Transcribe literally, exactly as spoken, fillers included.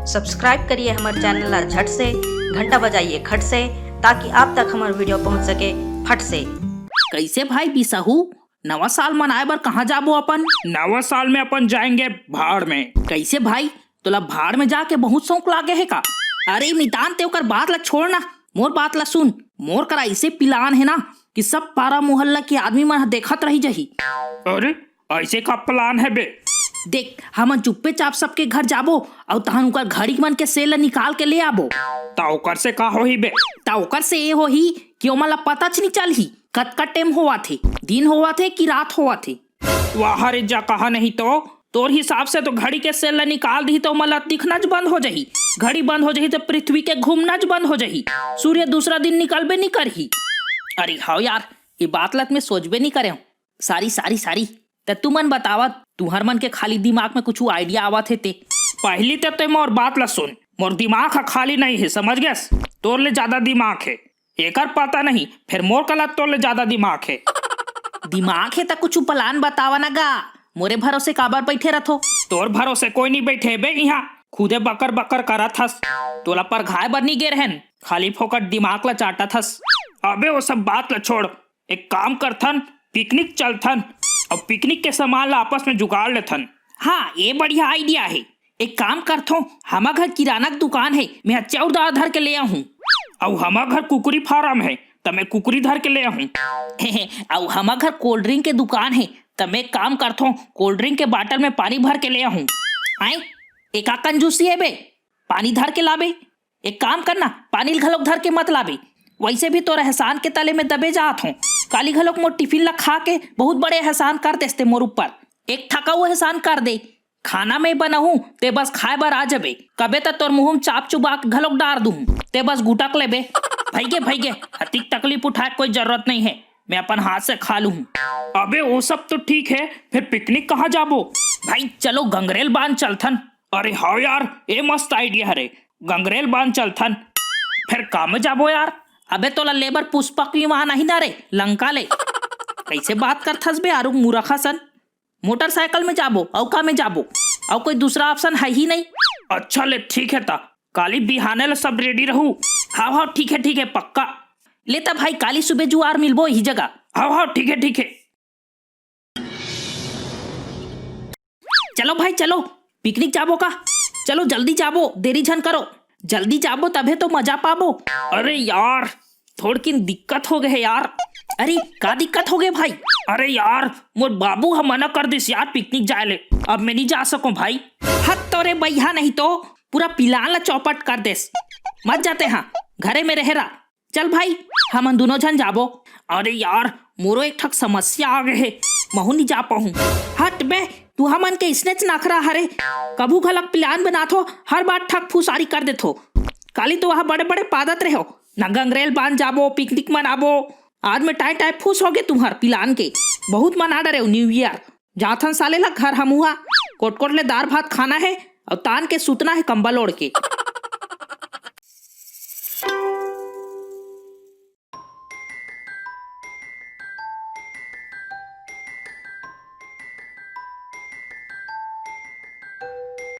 Subscribe करिए हमर channel ला झट से, घंटा बजाइए खट से, ताकि आप तक हमर वीडियो पहुंच सके फट से। कैसे भाई बिसहू, नवा साल मनाए बर कहाँ जाबो अपन? नवा साल में अपन जाएंगे भाड़ में। कैसे भाई, तोला भाड़ में जाके बहुत शौक लागे हे का? अरे मितान, ते ओकर बात ला छोड़ ना, मोर बात ला सुन। मोर करा ऐसे प्लान हे ना कि सब पारा मोहल्ला के आदमी मन ह देखत रही जही। अरे, ऐसे का प्लान हे बे? देख, हमन चुप्पे चाप सबके घर जाबो अउ तहन उकर घड़ी मन के सेल ला निकाल के ले आबो। ता ओकर से का होही बे? ता ओकर से ये होही कि ओमन ला पता च नी चलही कतका टेम होवत हे, दिन होवत हे कि रात होवत हे। वाह रे, जा कहा नहीं तो। तोर हिसाब से तो घड़ी के सेल ला निकाल दिही तो ओमन ला दिखना च बंद हो जाही। घड़ी बंद हो जाही तो पृथ्वी के घूमना च बंद हो जाही। सूर्य दूसरा दिन निकलबे नी करही। अरे हाव यार, ये बात ला त मैं सोचबे नी करेंव। सारी, सारी, सारी। त तुमन बतावत, तुहर मन के खाली दिमाग में कुछ आइडिया आवत हे ते। पहली ते तोय मोर बात ला सुन, मोर दिमाग ह खाली नहीं हे, समझ गेस? तोर ले ज्यादा दिमाग हे, एकर पता नहीं, फिर मोर कला तोर ले ज्यादा दिमाग हे। दिमाग हे त कुछ प्लान बतावा ना गा, मोरे भरोसे काबर बैठे रथो? तोर भरोसे कोई नहीं बैठे बे इहाँ, खुदे बकर बकर करत हस। तोला परघाय बर नहीं गे रहन, खाली फोकट दिमाग ला चाटत हस। अबे वो सब बात ला छोड़, एक काम करथन, पिकनिक चलथन अउ पिकनिक के सामान ला आपस में जुगाड़ लेथन। हाँ, ये बढ़िया आइडिया हे। एक काम करथों, हमा घर किराना के दुकान हे, मैं चाउर दाल धर के ले आहूँ। अउ हमा घर कुकरी फार्म हे, त मैं कुकरी धर के ले आहूँ। अउ हमा घर कोल्ड ड्रिंक के दुकान हे, त मैं एक काम करथों, कोल्ड ड्रिंक के बाटल में पानी भर के ले आहूँ। आय, एका कंजूसी हे बे, पानी धर के लाबे। एक काम करना, पानी ल घलोक धर के मत लाबे। वैसे भी तोर एहसान के तले में दबे जात हों। काली घलोक मोर टिफिन ला खा के बहुत बड़े एहसान कर देस ते मोर ऊपर। एक ठका वो एहसान कर दे, खाना मैं बनाहूँ, ते बस खाए बर आ जबे। कबे त तोर मुँह में चाप चुबा के घलोक डार दूँ, ते बस गुटक लेबे। भइगे, भइगे, अतिक तकलीफ उठाए के कोई जरूरत नहीं हे, मैं अपन हाथ से खा लूँ। अबे वो सब तो ठीक हे, फिर पिकनिक कहाँ जाबो? भाई चलो गंगरेल बांध चलथन। अरे हाँ यार, ए मस्त आइडिया हरे, गंगरेल बांध चलथन। फिर का में जाबो यार? अबे तोला लेबर पुष्पक विमान आही ना रे, लंका ले। कैसे बात करथस बे आरुग मुरखा सन? मोटरसाइकिल में जाबो, अउ का में जाबो? अउ कोई दूसरा ऑप्शन हे ही नहीं। अच्छा ले ठीक हे ता, काली बिहाने ले सब रेडी रहू। हाँ हाँ ठीक हे, ठीक हे, पक्का। ले ता भाई, काली सुबह जुआर मिलबो यही जगह। हाँ हाँ ठीक हे, ठीक हे। चलो भाई चलो, पिकनिक जाबो का? चलो जल्दी जाबो, देरी झन करो। जल्दी जाबो तभे तो मजा पाबो। अरे यार, थोड़किन दिक्कत हो गे हे यार। अरे का दिक्कत हो गे भाई? अरे यार, मोर बाबू ह मना कर दिस यार पिकनिक जाए ले, अब मैं नहीं जा सकों भाई। हत तोरे बइहा, नहीं तो पूरा पिलान ला चौपट कर देस। मत जाते हाँ, घरे में रहे रा। चल भाई, हमन दुनों झन जाबो। अरे यार, मोरो एक ठक समस्या आ गे हे, महू नहीं जा पाहूँ। हट बे, तू हमन के इसनेच नखरा हरे, कभू घलक प्लान बनाथो, हर बार ठक फुसारी कर देथो। काली तो वहाँ बड़े बड़े पादत रहो, ना गंगरेल बांध जाबो, पिकनिक मनाबो। आज में टाई टाई फुस हो गे तुम्हर प्लान के। बहुत मना डरेव न्यू ईयर। जाथन साले ला घर हमू हा। कोटकोट ले दार भात खाना हे अउ तान के सुतना हे कंबल ओढ़ के।